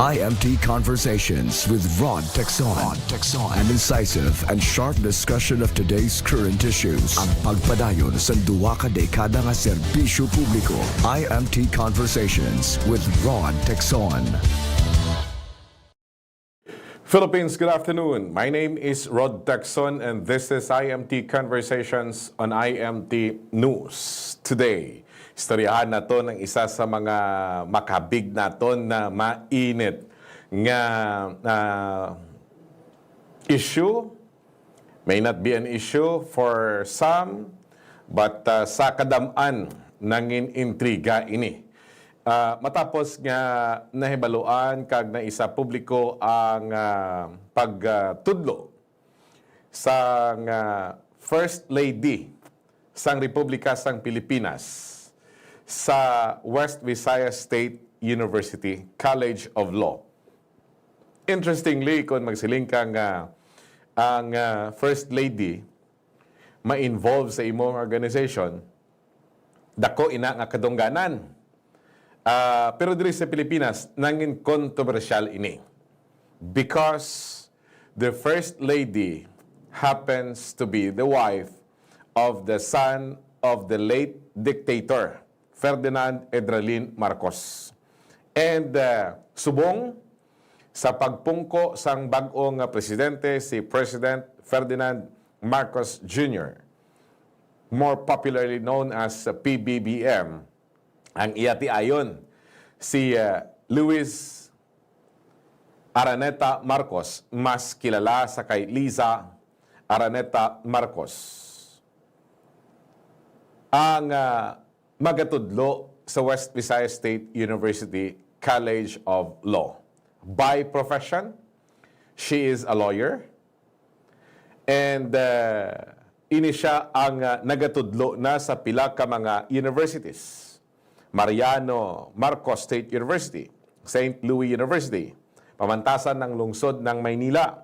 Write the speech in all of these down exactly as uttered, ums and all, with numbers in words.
I M T Conversations with Rod Texon. Rod Texon. An incisive and sharp discussion of today's current issues. Ang pagpadayon sa duwa ka dekada nga serbisyo publiko. I M T Conversations with Rod Texon. Philippines, good afternoon. My name is Rod Texon, and this is I M T Conversations on I M T News Today. Istoryahan naton ang isa sa mga makabig naton na mainit nga, ah, issue. May not be an issue for some, but, ah, sa kadam-an nangin intriga ini. Ah, matapos nga nahibaluan kag naisa publiko ang, ah, pagtudlo sang, ah, First Lady sang Republika sang Pilipinas sa West Visayas State University College of Law. Interestingly, kung magsiling ka nga ang, ah, First Lady ma-involve sa imong organization, dako ina nga kadungganan. Ah, pero diri sa Pilipinas, nangin kontrobersyal ini because the First Lady happens to be the wife of the son of the late dictator, Ferdinand Edralin Marcos. And, ah, subong sa pagpungko sang bag-o nga presidente, si President Ferdinand Marcos Junior, more popularly known as P B B M, ang iya tiayon, si, ah, Luis Araneta Marcos, mas kilala sa kay Liza Araneta Marcos, ang, ah, magatudlo sa West Visayas State University College of Law. By profession, she is a lawyer. And, uh, ini siya ang, uh, nagatudlo na sa pila ka mga universities. Mariano Marcos State University, Saint Louis University, pamantasan ng lungsod ng Maynila,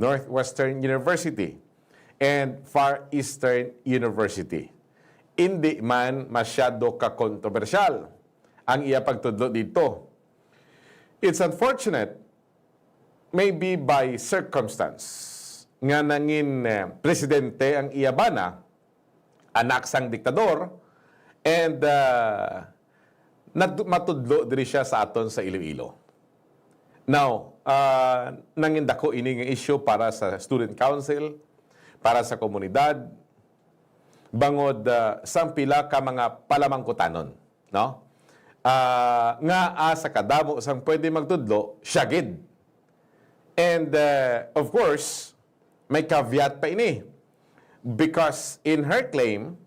Northwestern University, and Far Eastern University. Indi man masyado ka kontrobersyal ang iya pagtudlo dito. It's unfortunate, maybe by circumstance, nga nangin, eh, presidente ang iya bana, anak sang diktador, and, ah, nat-, matudlo diri siya sa aton sa Iloilo. Now, ah, nangin dako ini nga issue para sa Student Council, para sa komunidad, bangod, ah, sang pila ka mga palamangkutanon, no? Ah, nga, ah, sa kadamo sang pwede magtudlo, siya gid. And, ah, of course, may caveat pa ini. Because in her claim,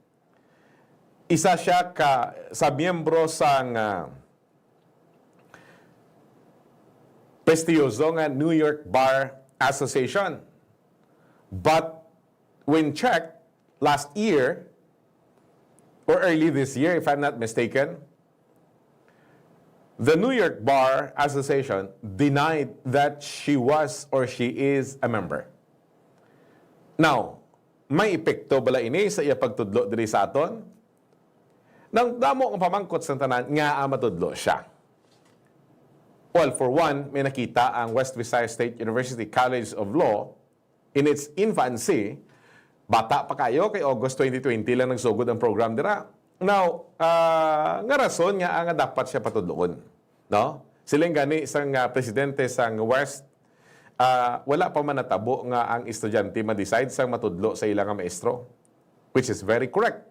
isa siya ka, sa miyembro sang, ah, prestiyoso nga New York Bar Association. But when checked last year, or early this year, if I'm not mistaken, the New York Bar Association denied that she was or she is a member. Now, may epekto bala ini sa iya pagtudlo diri sa aton? Nang damo nga pamangkot sa tanan nga, ah, matudlo siya. Well, for one, may nakita ang West Visayas State University College of Law in its infancy. Bata pa kayo, kay August twenty twenty lang nagsugod ang program dira. Now, ah, nga rason nga, ah, nga dapat siya patudloon, no? Siling gani sang, ah, presidente sang West, ah, wala pa man natabo nga ang estudyante ma-decide sang matudlo sa ila nga maestro, which is very correct,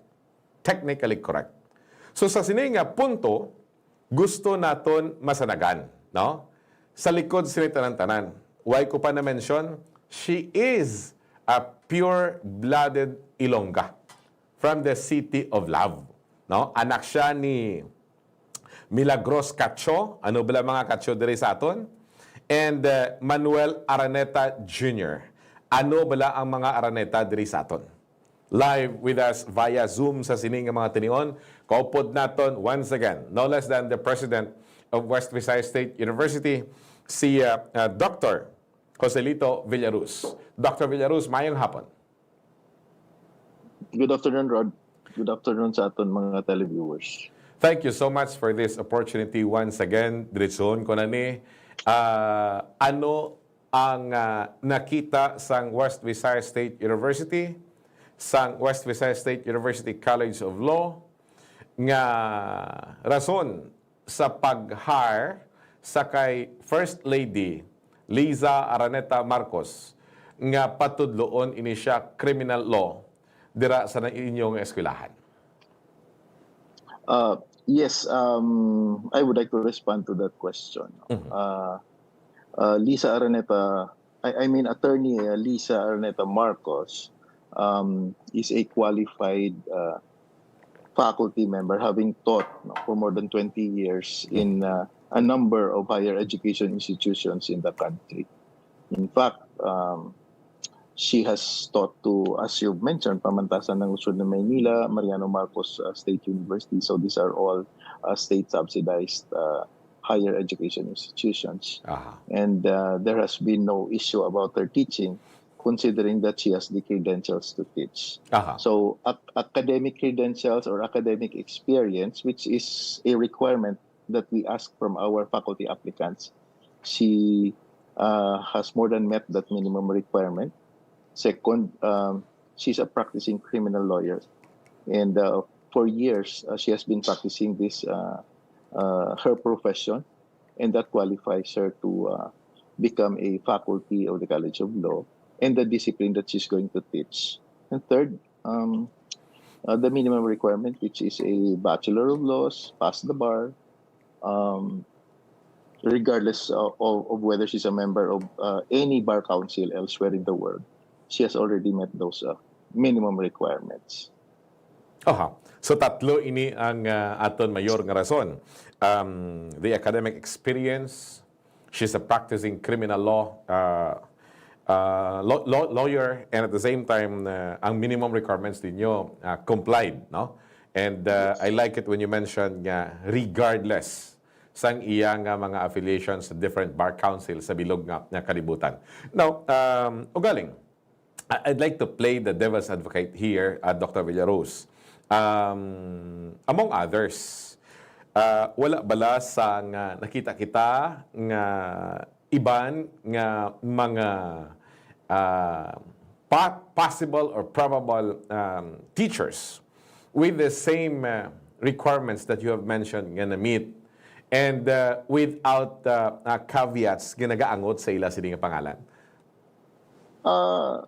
technically correct. So, sa sini nga punto, gusto naton masanagan, no? Sa likod sini tanan-tanan, why ko pa na-mention, she is a pure-blooded Ilongga from the City of Love, no? Anak siya ni Milagros Cacho, ano bala mga Cacho diri sa aton? And, uh, Manuel Araneta Junior. Ano bala ang mga Araneta diri sa aton? Live with us via Zoom sa sini nga mga tinion, kaupod naton once again, no less than the President of West Visayas State University, si, uh, uh, Doctor Joselito Villaruz. Doctor Villaruz, mayong hapon. Good afternoon, Rod. Good afternoon sa aton mga televiewers. Thank you so much for this opportunity once again. Diretsohon ko na ni. ah, ano ang, ah, nakita sang West Visayas State University, sang West Visayas State University College of Law, nga rason sa pag-hire sa kay First Lady Liza Araneta Marcos nga patudloon ini siya criminal law dira sa na-, inyong eskwelahan? Uh, yes, um, I would like to respond to that question. Mhm. Uh, uh, Lisa Araneta, I, I mean, Attorney uh, Lisa Araneta Marcos um, is a qualified uh, faculty member, having taught no, for more than twenty years in uh, a number of higher education institutions in the country. In fact, um, she has taught to, as you've mentioned, Pamantasan ng Lungsod ng Maynila, Mariano Marcos uh, State University. So these are all uh, state-subsidized uh, higher education institutions. Aha. And uh, there has been no issue about her teaching, considering that she has the credentials to teach. Aha. So ac- academic credentials or academic experience, which is a requirement that we ask from our faculty applicants, she uh, has more than met that minimum requirement. Second, um, she's a practicing criminal lawyer, and uh, for years uh, she has been practicing this uh, uh, her profession, and that qualifies her to uh, become a faculty of the College of Law and the discipline that she's going to teach. And third, um, uh, the minimum requirement, which is a Bachelor of Laws, passed the bar, um, regardless of, of, of whether she's a member of uh, any bar council elsewhere in the world, she has already met those uh, minimum requirements. Aha. So tatlo ini ang ah, aton mayor nga rason. Um, the academic experience, she's a practicing criminal law uh, uh, law, law, lawyer, and at the same time uh, ang minimum requirements ninyo uh, complied, no? And uh, I like it when you mentioned nga regardless sang iya nga mga affiliations sa different bar council sa bilog nga, nga kalibutan. Now, um, ugaling, I- I'd like to play the devil's advocate here, uh, Doctor Villaruz. Um, among others, uh, wala bala sa nga nakita kita nga iban nga mga uh, pa- possible or probable um, teachers with the same uh, requirements that you have mentioned nga na-meet and uh, without uh, uh, caveats nga nagaangot sa ila sini nga pangalan? Uh,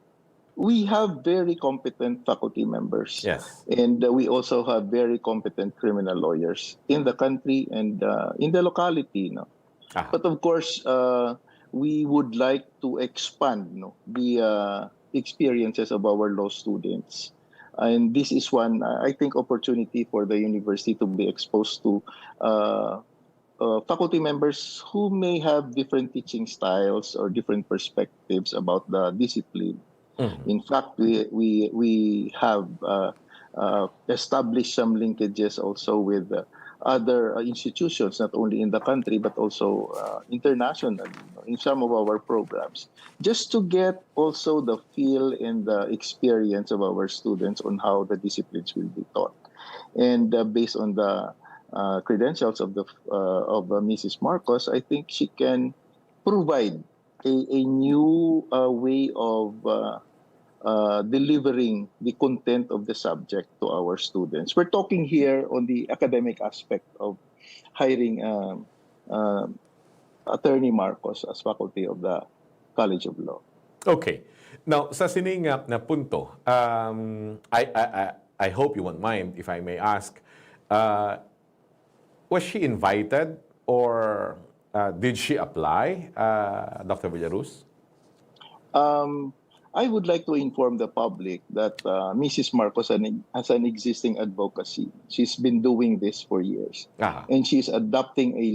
we have very competent faculty members. Yes. And uh, we also have very competent criminal lawyers in the country and uh, in the locality. No? Ah. But of course, uh, we would like to expand no, the uh, experiences of our law students. And this is one, uh, I think, opportunity for the university to be exposed to uh, uh, faculty members who may have different teaching styles or different perspectives about the discipline. Mhm. In fact, we we we have uh, uh, established some linkages also with uh, other uh, institutions, not only in the country but also uh, internationally, you know, in some of our programs, just to get also the feel and the experience of our students on how the disciplines will be taught. And uh, based on the uh, credentials of the uh, of uh, Missus Marcos, I think she can provide a, a new uh, way of uh, uh, delivering the content of the subject to our students. We're talking here on the academic aspect of hiring um, um, Attorney Marcos as faculty of the College of Law. Okay. Now, sa sini nga na punto, um, I, I, I, I hope you won't mind if I may ask, uh, was she invited or uh, did she apply, uh, Doctor Villaruz? Um, I would like to inform the public that uh, Missus Marcos an- has an existing advocacy. She's been doing this for years. Ah, And she's adopting a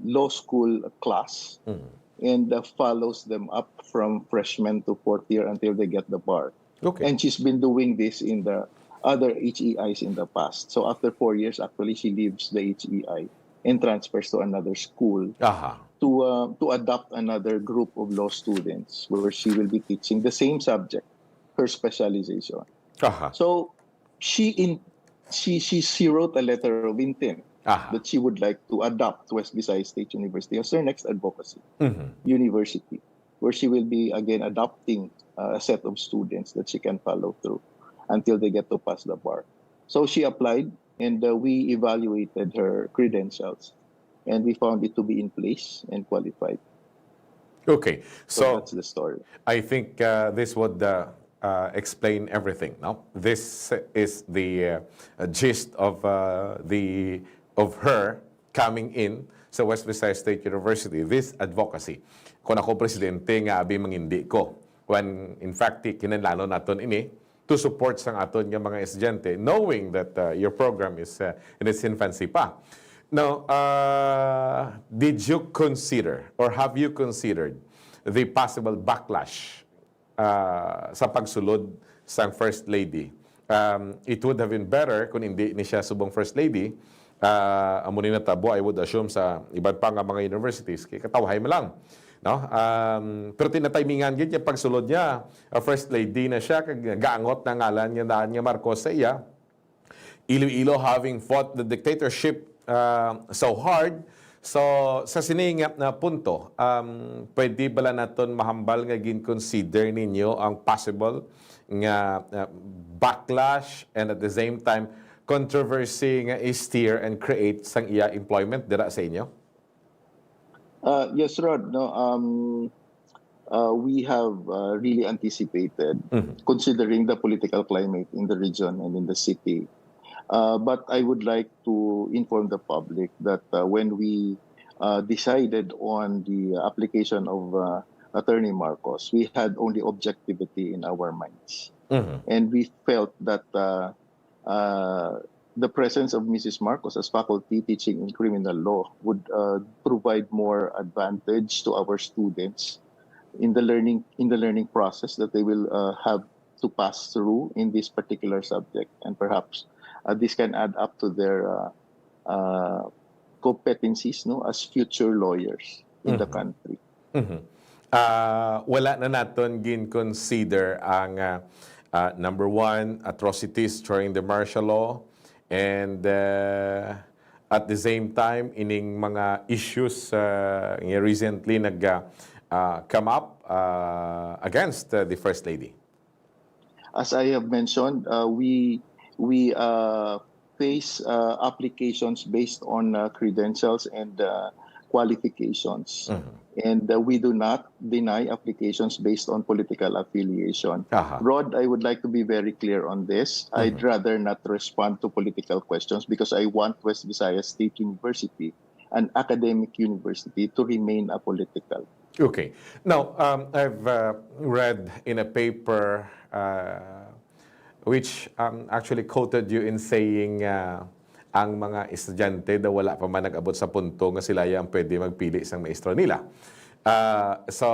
law school class mm. and uh, follows them up from freshman to fourth year until they get the bar. Okay. And she's been doing this in the other H E Is in the past. So after four years, actually, she leaves the H E I and transfers to another school Aha. to uh, to adopt another group of law students where she will be teaching the same subject, her specialization. Aha. So she in she she she wrote a letter of intent Aha. that she would like to adopt West Visayas State University as her next advocacy Mhm. university, where she will be again adopting uh, a set of students that she can follow through until they get to pass the bar. So she applied, and uh, we evaluated her credentials, and we found it to be in place and qualified. Okay. So, So, that's the story. I think uh, this would uh, uh, explain everything, no? This is the uh, uh, gist of uh, the of her coming in sa West Visayas State University, this advocacy. Kung ako presidente nga abi mangindi ko, when in fact kinahanglan naton ini to support sang aton nga mga estudyante, knowing that uh, your program is uh, in its infancy pa. Now, uh, did you consider or have you considered the possible backlash uh, sa pagsulod sang First Lady? Um, it would have been better kung hindi ni siya subong First Lady. Uh, amo ni natabo, I would assume, sa iban pa nga mga universities. Kay katawhay man lang. No? Um, pero tinatimingan gid niya pagsulod niya, uh, First Lady na siya, kag gaangot na ngalan niya daan nga Marcos sa iya. Iloilo having fought the dictatorship uh, so hard. So, sa sini nga na punto, um, pwede bala naton mahambal nga gin-consider ninyo ang possible nga uh, backlash and at the same time controversy nga i-stir and create sang iya employment dira sa inyo? Uh, yes, Rod. No, um, uh, we have uh, really anticipated, Mhm. considering the political climate in the region and in the city. Uh, but I would like to inform the public that uh, when we uh, decided on the application of uh, Attorney Marcos, we had only objectivity in our minds. Mhm. And we felt that uh, uh, the presence of Missus Marcos as faculty teaching in criminal law would uh, provide more advantage to our students in the learning in the learning process that they will uh, have to pass through in this particular subject, and perhaps uh, this can add up to their uh, uh, competencies, no, as future lawyers in the Mhm. country. Mhm. Ah, wala na naton gin-consider ang ah, ah, number one, atrocities during the martial law, and ah, at the same time ining mga issues ah, nga recently nag ah, ah, come up ah, against ah, the First Lady. As I have mentioned, uh, we we uh, face uh, applications based on uh, credentials and uh, qualifications. Mhm. And uh, we do not deny applications based on political affiliation. Aha. Rod, I would like to be very clear on this. I'd Mhm. rather not respond to political questions because I want West Visayas State University, an academic university, to remain apolitical. Okay. Now, um, I've uh, read in a paper uh, which um, actually quoted you in saying uh, ang mga estudyante daw wala pa man nag-abot sa punto nga sila ang pwede magpili sang maestro nila. Uh, so,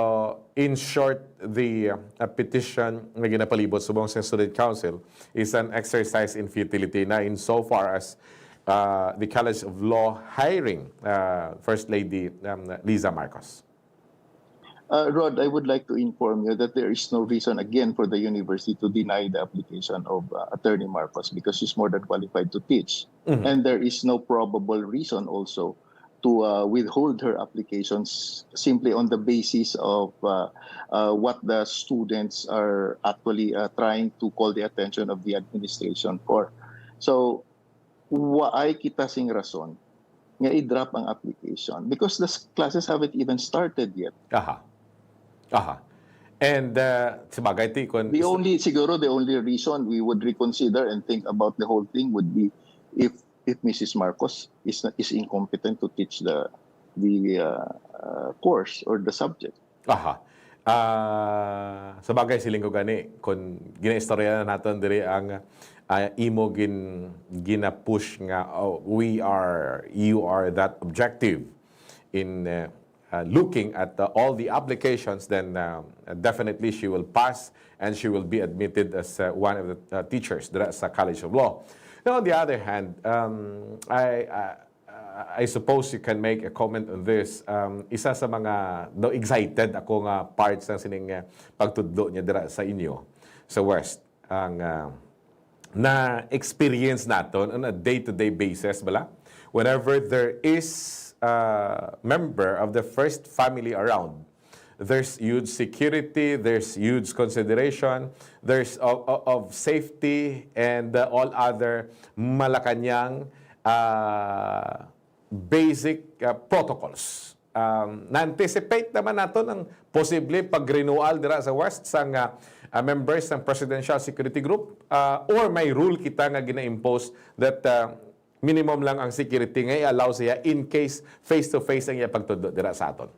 in short, the uh, petition nga ginapalibot subong sa Student Council is an exercise in futility na in so far as uh, the College of Law hiring uh, First Lady um, Liza Marcos. Uh, Rod, I would like to inform you that there is no reason again for the university to deny the application of uh, Attorney Marcos because she's more than qualified to teach. Mhm. And there is no probable reason also to uh, withhold her applications simply on the basis of uh, uh, what the students are actually uh, trying to call the attention of the administration for. So, waay kita sing rason nga i-drop ang application because the s- classes haven't even started yet. Aha. Aha. And uh, sabagay ti kun The only, siguro the only reason we would reconsider and think about the whole thing would be if if Missus Marcos is is incompetent to teach the the uh, uh, course or the subject. Aha. Ah, sabagay siling ko gani kun ginaistorya na naton diri ang ah, imo gin gina-push nga oh, we are you are that objective in uh, uh, looking at uh, all the applications, then uh, definitely she will pass and she will be admitted as uh, one of the uh, teachers dira sa College of Law. Now, on the other hand, um, I uh, uh, I suppose you can make a comment on this. Um, isa sa mga no excited ako nga part sa sining uh, pagtudlo niya dira sa inyo sa West ang uh, na experience naton on a day-to-day basis bala Whenever there is a member of the first family around, there's huge security, there's huge consideration, there's of, of, of safety and, uh, all other Malacañang, uh, basic, uh, protocols. Um, na-anticipate naman naton ang posible pag-renewal dira sa West sang, uh, uh, members ng Presidential Security Group, uh, or may rule kita nga gina-impose that, uh, minimum lang ang security nga i-allow siya in case face-to-face ang iya pagtudlo dira sa aton?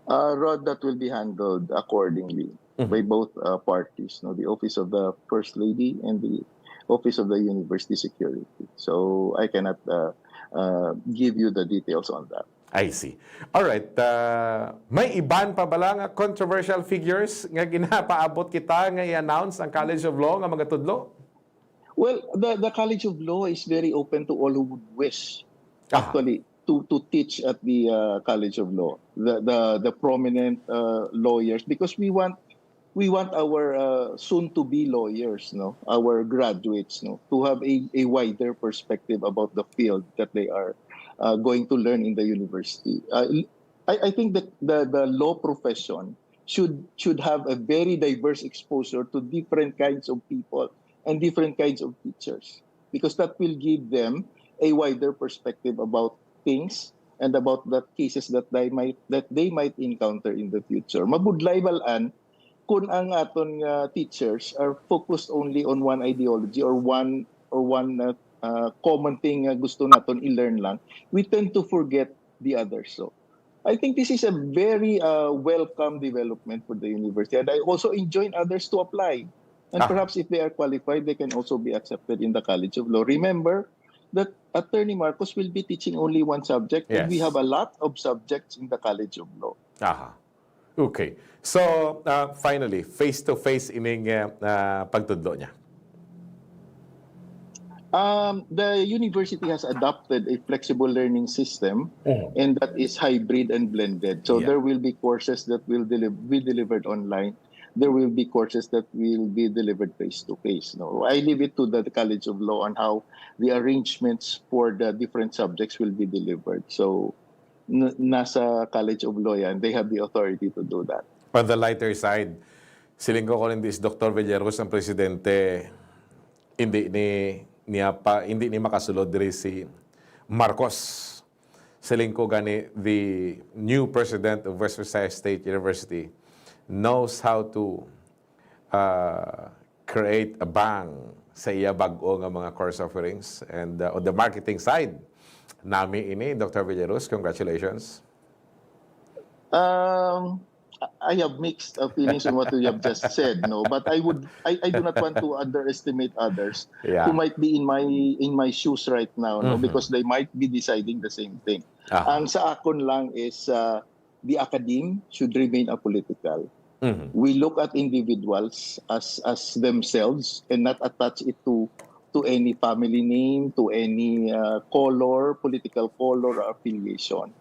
Uh, Rod, that will be handled accordingly Mhm. by both uh, parties, no, the Office of the First Lady and the Office of the University Security. So I cannot uh, uh, give you the details on that. I see. Alright. Uh, may iban pa bala nga controversial figures nga ginapaabot kita nga i-announce ang College of Law nga mga tudlo? Well, the, the College of Law is very open to all who would wish, Aha. actually, to, to teach at the uh, College of Law, the, the, the prominent uh, lawyers, because we want we want our uh, soon-to-be lawyers, no, our graduates, no, to have a, a wider perspective about the field that they are uh, going to learn in the university. Uh, I, I think that the, the law profession should should have a very diverse exposure to different kinds of people and different kinds of teachers, because that will give them a wider perspective about things and about the cases that they might that they might encounter in the future. Mabudlay bal-an kung ang aton nga teachers are focused only on one ideology or one or one uh, uh, common thing nga gusto naton i-learn lang, we tend to forget the others. So I think this is a very uh, welcome development for the university, and I also enjoin others to apply. And Ah. Perhaps if they are qualified, they can also be accepted in the College of Law. Remember that Attorney Marcos will be teaching only one subject, and we Yes. have a lot of subjects in the College of Law. Aha. Okay. So, uh, finally, face-to-face ining uh, uh, pagtudlo niya. Um, the university has adopted a flexible learning system, Mhm. and that is hybrid and blended. So Yeah. There will be courses that will deli- be delivered online. There will be courses that will be delivered face to face. No, I leave it to the College of Law on how the arrangements for the different subjects will be delivered. So n- nasa College of Law yan. They have the authority to do that. On the lighter side, siling ko, kung hindi si Doktor Villaros ang presidente, hindi ni niya pa hindi ni makasulod diri si Marcos. Siling ko gani, the new president of West Visayas State University knows how to uh, create a bang sa iya bag-o nga mga course offerings. And uh, on the marketing side, nami ini, Doctor Villaros, congratulations. Um, I have mixed uh, feelings on what you have just said, no. But I would, I, I do not want to underestimate others Yeah. who might be in my in my shoes right now, no, Mhm. because they might be deciding the same thing. Aha. Ang sa akon lang is uh, the academe should remain apolitical. Mhm. We look at individuals as as themselves and not attach it to to any family name, to any uh, color, political color or affiliation.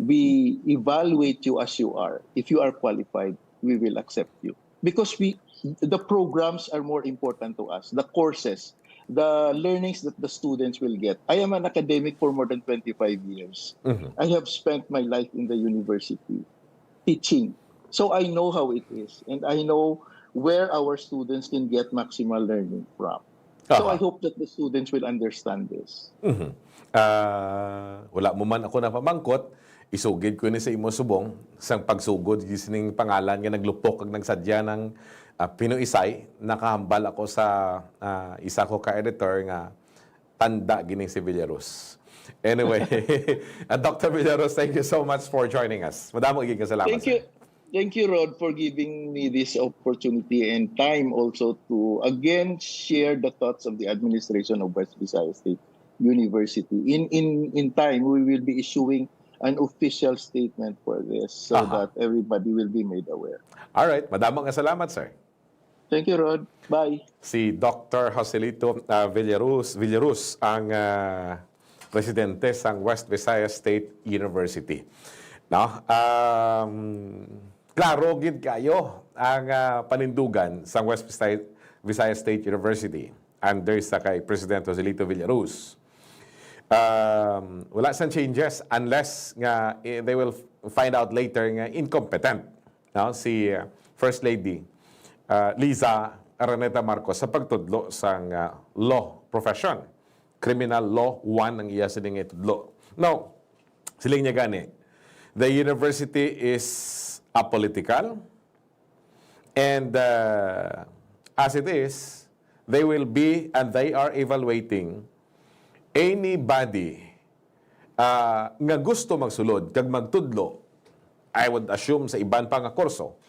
We evaluate you as you are. If you are qualified, we will accept you. Because we the programs are more important to us, the courses, the learnings that the students will get. I am an academic for more than twenty-five years. Mhm. I have spent my life in the university teaching. So I know how it is, and I know where our students can get maximal learning from. So Aha. I hope that the students will understand this. Mhm. Ah, wala mo man ako napamangkot, isugid ko ni sa imo subong, sang pagsugod gid sining pangalan nga naglupok kag nagsadya ng ah, pinuisay, nakahambal ako sa ah, isa ko ka editor nga tanda gining si Villaros. Anyway, ah, Doctor Villaros, thank you so much for joining us. Madamo gid nga salamat, Thank you. sir. Thank you, Rod, for giving me this opportunity and time also to again share the thoughts of the administration of West Visayas State University. In in in time, we will be issuing an official statement for this so Aha. that everybody will be made aware. Alright, madamo nga salamat, sir. Thank you, Rod. Bye. Si Doctor Joselito ah, Villaruz, Villaruz ang ah, presidente sang West Visayas State University. No? Um, klaro gid kayo ang ah, panindugan sang West Visay- Visayas State University under sa kay President Joselito Villaruz. Um, wala sang changes unless nga, eh, they will f-, find out later nga incompetent, no? Si, uh, First Lady, uh, Liza Araneta Marcos sa pagtudlo sang, uh, law profession. Criminal law one ang iya sining itudlo. Now, siling niya gani, the university is apolitical, and, uh, as it is, they will be and they are evaluating anybody, uh, nga gusto magsulod kag magtudlo, I would assume sa iban pa nga kurso,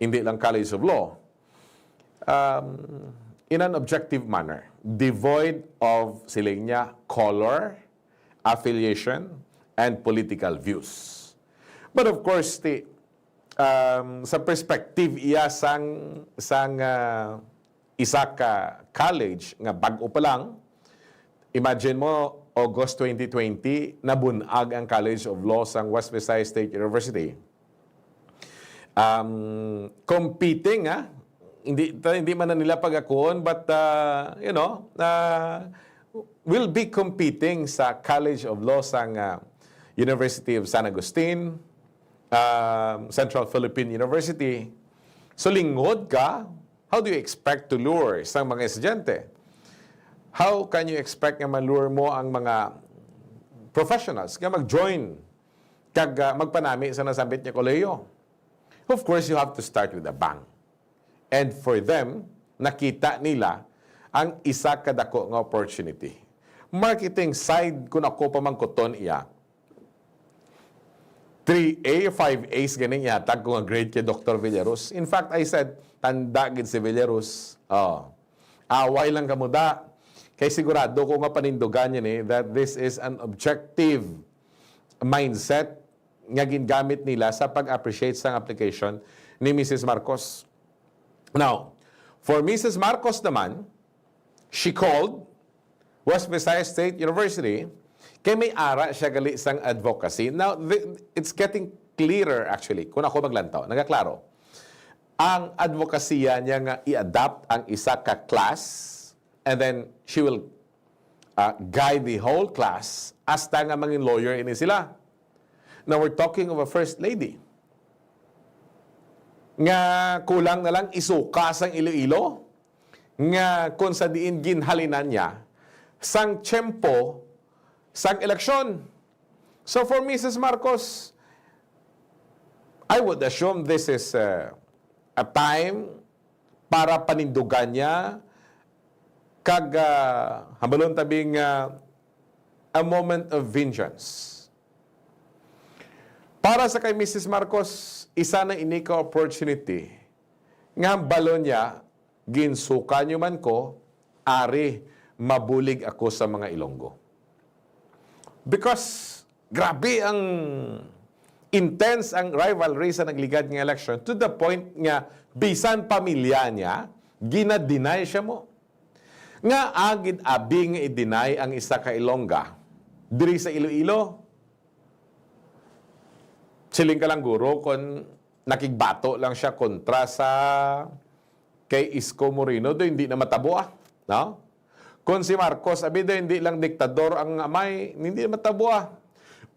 hindi lang College of Law, um, in an objective manner, devoid of, siling niya, color, affiliation, and political views. But of course, ti, um, sa perspective iya sang, sang, ah, isa ka college nga bag-o pa lang, imagine mo, August twenty twenty, nabun-ag ang College of Law sang West Visayas State University. Um, competing, ah, hindi, ta-, hindi man na nila pag-akuon, but, uh, you know, uh, will be competing sa College of Law sang, uh, University of San Agustin, um, Central Philippine University. So, lingod ka, how do you expect to lure sang mga estudyante? How can you expect nga ma-lure mo ang mga professionals nga mag-join kag, ah, magpanami sa nasambit nga kolehiyo? Of course, you have to start with a bang. And for them, nakita nila ang isa ka dako nga opportunity. Marketing side, kun ako pamangkuton iya, three A, five A's ganing ihatag ko nga grade kay Doktor Villaruz. In fact, I said, "Tanda gid si Villaruz." Oh. Away lang kamo da. Kay sigurado ko nga panindugan niya ni that this is an objective mindset nga gingamit nila sa pag-appreciate sang application ni Missus Marcos. Now, for Missus Marcos naman, she called West Visayas State University kay may ara siya gali sang advocacy. Now, th-, it's getting clearer actually kung ako maglantaw. Nagaklaro. Ang advokasya niya nga i-adapt ang isa ka class and then she will, uh, guide the whole class hasta nga mangin lawyer ini sila. Now, we're talking of a first lady nga kulang na lang isuka sang Iloilo, nga kung sa diin ginhalinan niya sang tiyempo sang eleksyon. So for Missus Marcos, I would assume this is, uh, a time para panindugan niya kag, uh, hambalon ta bing, uh, a moment of vengeance. Para sa kay Missus Marcos, isa na ini ka opportunity nga hambalon niya, "Ginsuka niyo man ko, ari, mabulig ako sa mga Ilonggo." Because grabe ang intense ang rivalry sa nagligad nga election to the point nga bisan pamilya niya, gina-deny siya mo. Nga agid abi nga i-deny ang isa ka Ilongga diri sa Iloilo? Siling ka lang, guro, kon nakigbato lang siya kontra sa kay Isko Moreno, do hindi na matabo, ah, no? Kon si Marcos, abi, do hindi lang diktador ang amay, hindi na matabo, ah.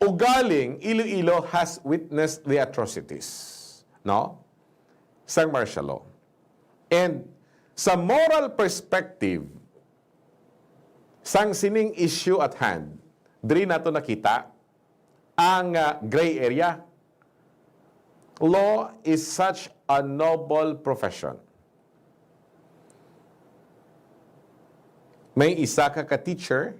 Ugaling, Iloilo has witnessed the atrocities, no? Sang martial law. And sa moral perspective, sang sining issue at hand, diri nato nakita ang, ah, gray area. Law is such a noble profession. May isa ka ka-teacher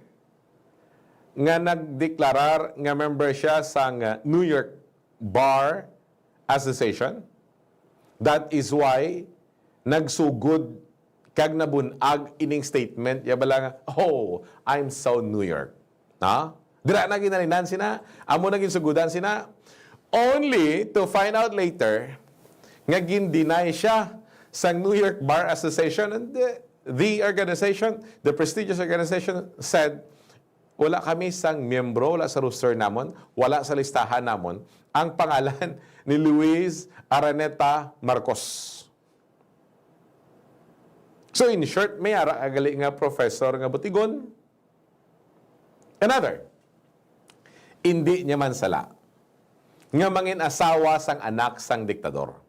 nga nagdeklarar nga member siya sang, ah, New York Bar Association. That is why nagsugod kag nabun-ag ining statement, ya bala nga, "Oh, I'm so New York." Ha? Dira na ginalinan sina, amo na ginsugudan sina, only to find out later nga gin-deny siya sang New York Bar Association, and the, the organization, the prestigious organization said, "Wala kami sang miyembro, wala sa roster namon, wala sa listahan namon ang pangalan ni Luis Araneta Marcos." So, in short, may ara ka gali nga professor nga butigon, Another, indi niya man sala nga mangin-asawa sang anak sang diktador.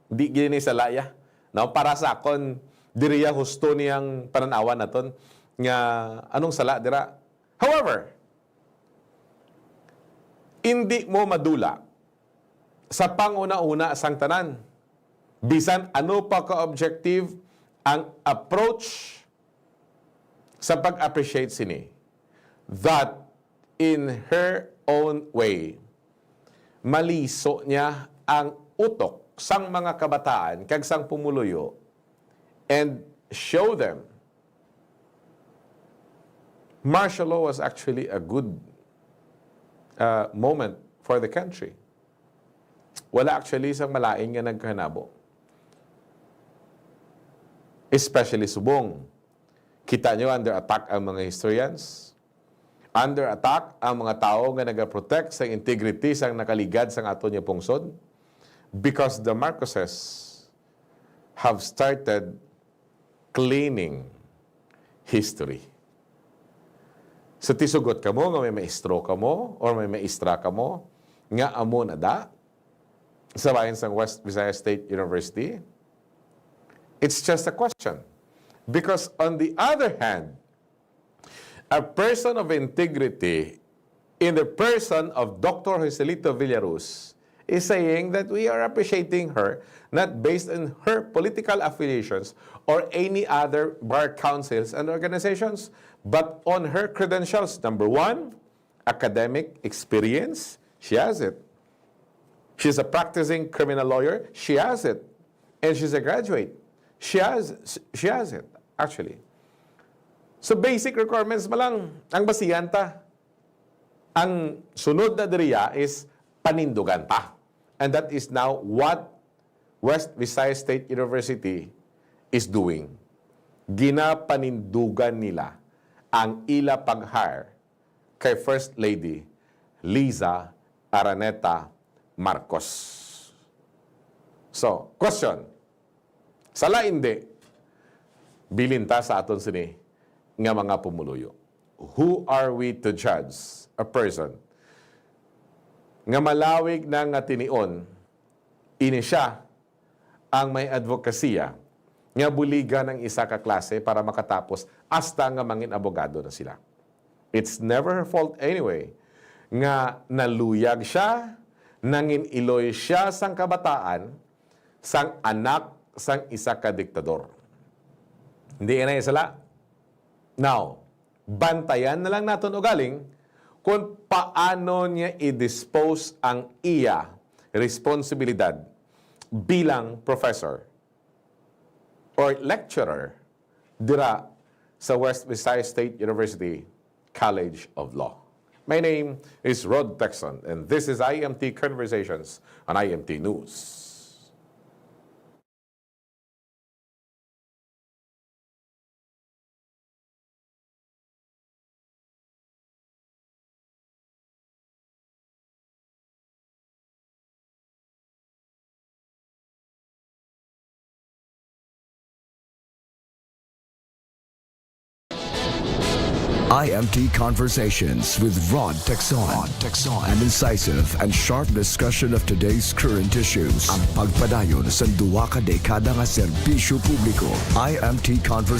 Di gini sala ya. No, para sa akon, diri ya husto niyang panan-awan naton nga anong sala dira. However, indi mo madula sa panguna-una sang tanan. Bisan ano pa ka objective ang approach sa pag-appreciate sini, that in her own way, maliso niya ang utok sang mga kabataan kag sang pumuluyo and show them martial law was actually a good, uh, moment for the country. Wala actually sang malain nga nagkahanabo. Especially subong kita nyo, under attack ang mga historians, under attack ang mga tawo nga nagaprotect sa integrity sang nakaligad sang aton nga pungsod, because the Marcoses have started cleaning history. So, tisugot kamo nga may maestro kamo or may maestra kamo nga amo na da sa bahin sang West Visayas State University? It's just a question. Because on the other hand, a person of integrity in the person of Doctor Joselito Villaruz is saying that we are appreciating her not based on her political affiliations or any other bar councils and organizations, but on her credentials. Number one, academic experience, she has it. She's a practicing criminal lawyer, she has it. And she's a graduate. She has, she has it, actually. So, basic requirements pa lang ang basihan ta. Ang sunod na diriya is panindugan ta. And that is now what West Visayas State University is doing. Ginapanindugan nila ang ila pag-hire kay First Lady Liza Araneta Marcos. So, question. Sala indi, bilin ta sa aton sini nga mga pumuluyo. Who are we to judge a person nga malawig na nga tinion, ini siya ang may advokasya nga buligan ang isa ka klase para makatapos hasta nga mangin abogado na sila. It's never her fault anyway nga naluyag siya, nangin-iloy siya sang kabataan sang anak sang isa ka diktador. Hindi na sala. Now, bantayan na lang naton ugaling kung paano niya i-dispose ang iya responsibilidad bilang professor or lecturer dira sa West Visayas State University College of Law. My name is Rod Texon, and this is I M T Conversations on I M T News. I M T Conversations with Rod Texon. Rod Texon. An incisive and sharp discussion of today's current issues. Ang pagpadayon sa duwa ka dekada nga serbisyo publiko. I M T Conversations.